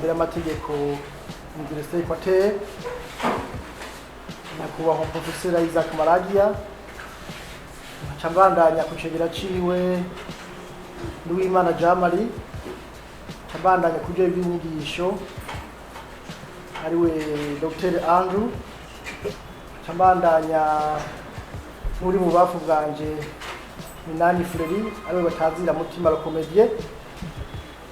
imbere y'amategeko Université Equateur, nyakubahwa Professeur Isaac Maragia, nkaca mbandanya ku cegera ciwe Nduwimana Jean Marie, nca mbandanya ku byo by'inyigisho ariwe Dr Andrew, nca mbandanya n'uri mu bafu bwanje Minani Fleury, ariwe batazira Mutima le comédien.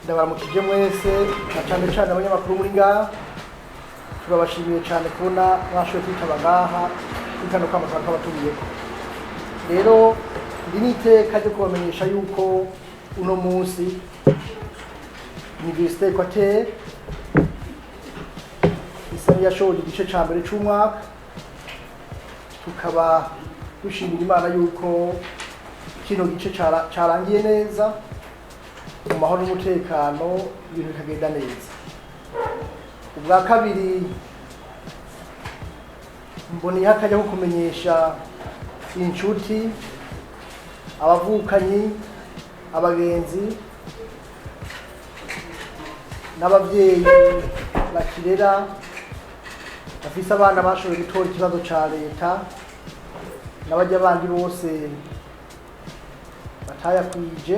Ndabaramukije mwese, na cane cane abanyamakuru muri ngaha. Turabashimiye cane kubona mwashoboye kwitaba ngaha kuri kano kamo twari twabatumiyeko. Rero iri ni iteka ryo kubamenyesha yuko uno munsi Université Equateur isa n'iyashoboye igice ca mbere c'umwaka, tukaba dushimira Imana yuko kino gice carangiye neza mu mahoro n'umutekano, ibintu bikagenda neza. Ubwa kabiri, mboneye akajya ko kumenyesha inshuti, abavukanyi, abagenzi n'abavyeyi bakirera bafise abana bashoboye gutora ikibazo ca leta n'abajya bandi bose batayakwije,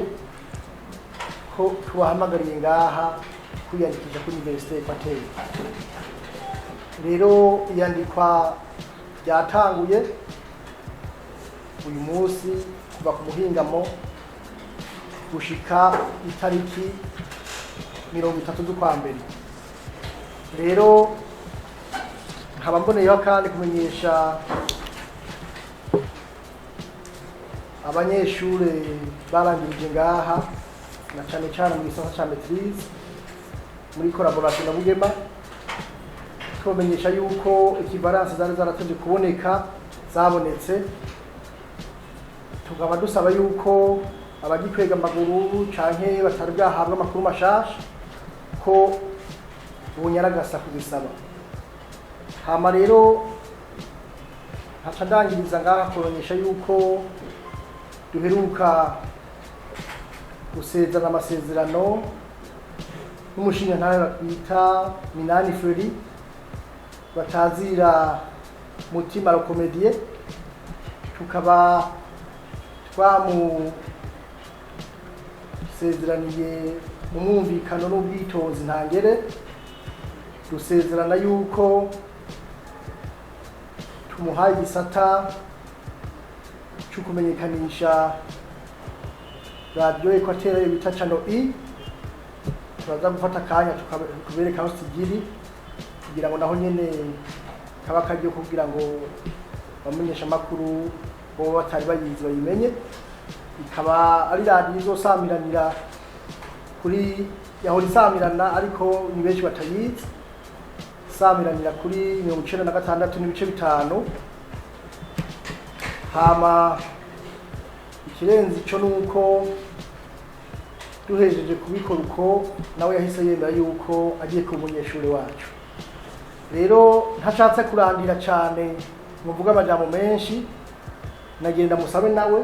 ko tubahamagariye ngaha kwiyandikisha kuri Université Equateur. Rero iyandikwa ryatanguye uyu munsi kuva ku muhingamo gushika itariki 30 z'ukwa mbere. Rero nkaba mboneyeho kandi kumenyesha abanyeshure barangirije ngaha, na cane cane mu gisata ca maîtrise muri collaboration na Bugema, tubamenyesha yuko équivalences zari zaratevye kuboneka zabonetse. Tukaba dusaba yuko abagikwega amaguru canke batari bwahabwa amakuru mashasha ko bunyaragasa kubisaba. Hama rero nkaca ndangiriza ngaha kubamenyesha yuko duheruka gusezerana amasezerano n'umushingantahe batwita Minani Fleury batazira Mutima le comédien, tukaba twamusezeraniye mu mwumvikano n'ubwitonzi ntangere, dusezerana yuko tumuhaye igisata cyo kumenyekanisha radiyo Equateur bita Channel E. Turaza gufata akanya tubereka aho sigiri, kugira ngo naho nyene kaba karyo kugira ngo bamenyesha amakuru bo batari bayizi bayimenye. Ikaba ari radiyo izosamiranira kuri, yahora isamirana ariko ni benshi batayizi, isamiranira kuri 96.5. Hama ikirenze ico nuko duhejeje kubikora uko, nawe yahise yemera yuko agiye kuba umunyeshuri wacu. Rero ntashatse kurandira cyane ngo mvuge amajambo menshi, nagenda musabe nawe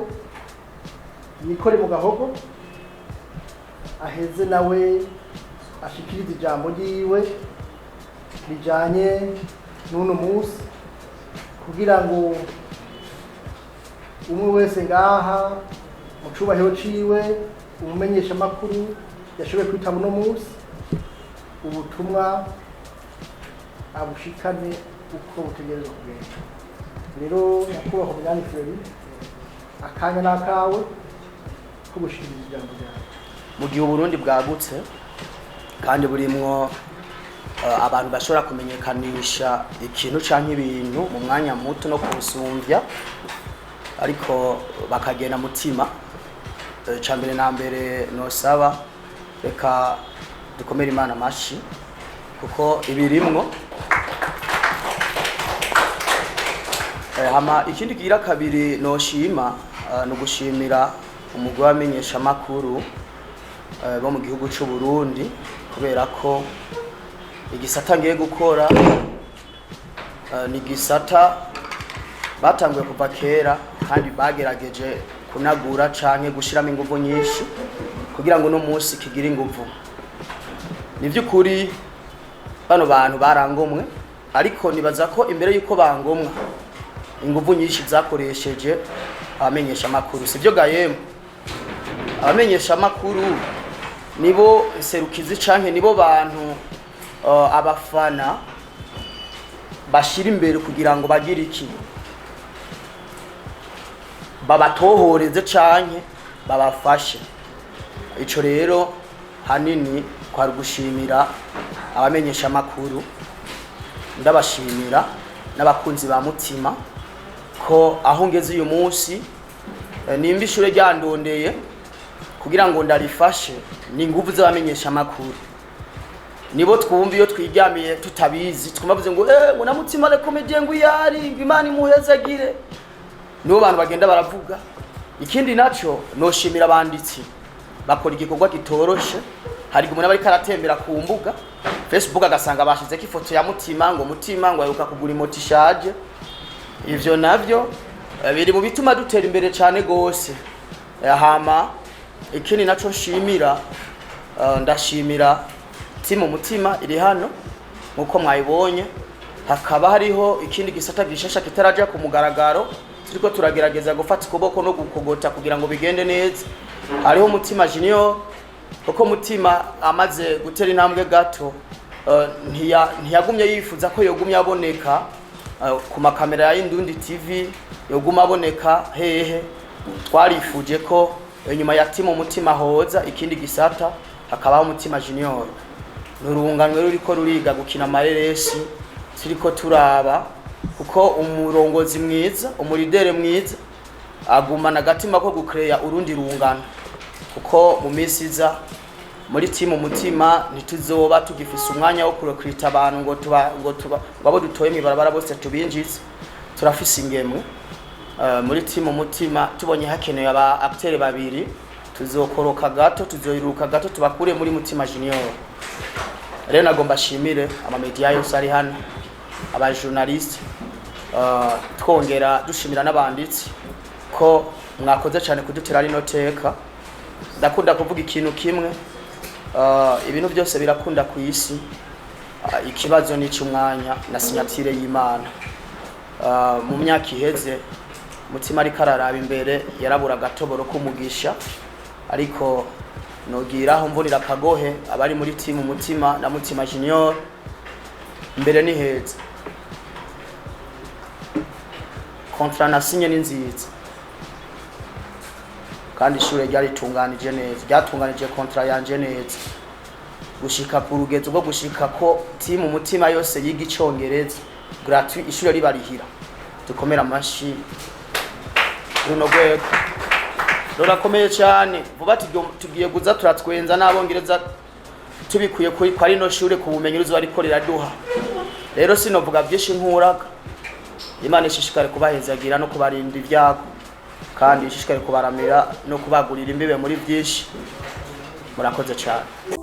yikore mu gahogo, aheze nawe ashikirize ijambo ryiwe rijanye n'uno munsi, kugira ngo umwe wese ngaha mu cubahiro ciwe, umumenyesha makuru yashoboye kwitaba uno munsi, ubutumwa abushikane uko butegerezwa kugenda. Rero nyakubahwa Minani Fleury, akanya n'akawe ko gushikiriza ijambo ryawe. Mu gihe Uburundi bwagutse kandi burimwo abantu bashobora kumenyekanisha ikintu canke ibintu mu mwanya muto no kuwusumvya, ariko bakagenda mutima. Ca mbere na mbere nosaba, reka dukomere Imana amashi kuko ibirimwo. Hama ikindi kigira kabiri noshima, ni ugushimira umugwi w'abamenyeshamakuru bo mu gihugu c'u Burundi, kubera ko igisata ngiye gukora ni igisata batanguye kuva kera kandi bagerageje kunagura canke gushiramo inguvu nyinshi kugira ngo uno munsi kigire inguvu. Ni vy'ukuri. Bano bantu barangomwe, ariko nibaza ko imbere yuko bangomwa inguvu nyinshi zakoresheje abamenyesha makuru, sivyo gayemo? Abamenyesha makuru nibo serukizi canke nibo bantu abafana bashira imbere kugira ngo bagire iki, babatohoreze canke babafashe. Ico rero hanini kwari gushimira abamenyesha makuru, ndabashimira n'abakunzi ba Mutima ko aho ngeze uyu munsi, nimba ishure ryandondeye kugira ngo ndarifashe, ni inguvu z'abamenyesha makuru. Nibo twumva iyo twiryamiye tutabizi, twumva bavuze ngo ngo na Mutima le comédien ngo iyari, ngo Imana imuhezagire. Nibo bantu bagenda baravuga. Ikindi naco, noshimira abanditsi bakora igikorwa gitoroshe. Hari umuntu aba ariko aratembera ku mbuga Facebook agasanga bashizeko ifoto ya Mutima, ngo Mutima ngo aheruka kugura imoto ishaje. Ivyo navyo biri mu bituma dutera imbere cane gose. Hama ikindi naco nshimira, ndashimira team Mutima iri hano nkuko mwayibonye. Hakaba hariho ikindi gisata gishasha kitaraja ku mugaragaro, turiko turagerageza gufata ukuboko no gukogota kugira ngo bigende neza. Hariho Mutima Junior, kuko Mutima amaze gutera intambwe gato, ntiyagumye yifuza ko yogumye aboneka ku makamera ya Indundi TV, yoguma aboneka hehe. Twarifuje ko inyuma ya team Mutima hoza ikindi gisata, hakabaho Mutima Junior. Ni urunganwe ruriko ruriga gukina amareresi, turiko turaba kuko umurongozi mwiza, umuridere mwiza agumana agatima ko gukereya urundi rungano, kuko mu minsi iza muri team Mutima ntituzoba tugifise umwanya wo kurekrita abantu ngo tuba ngo abo dutoye mw'ibarabara bose tubinjize. Turafise ingemwe muri team Mutima. Tubonye hakenewe aba acteur babiri, tuzokoroka gato, tuzoyiruka gato, tubakure muri Mutima Junior. Rero nagomba ashimire amamedia yose ari hano, aba journaliste, twongera dushimira n'abanditsi ko mwakoze cyane kudutera rino teka. Ndakunda kuvuga ikintu kimwe: ibintu byose birakunda ku isi, ikibazo ni cy'umwanya na signature y'Imana. Mu myaka iheze Mutima ariko araraba imbere, yarabura agatoboro k'umugisha, ariko nogiraho mvunira akagohe abari muri team Mutima na Mutima Junior: mbere ni heza. Contrat nasinye ni nziza, kandi ishure ryaritunganije neza, ryatunganije contrat yanje neza gushika ku rugezo rwo gushika ko team Mutima yose yiga icongereza gratuit, ishure ribarihira. Dukomera amashi runo rwego rurakomeye cyane. Vuba tugiye kuza turatwenza n'abongereza tubikuye kuri kwa rino shure, ku bumenyi ruzoba riko riraduha. Rero sinovuga byinshi nkuraga. Imana ishishikare kubahezagira no kubarinda ibyago, kandi ishishikare kubaramira no kubagurira imbibe muri byinshi. Murakoze cyane.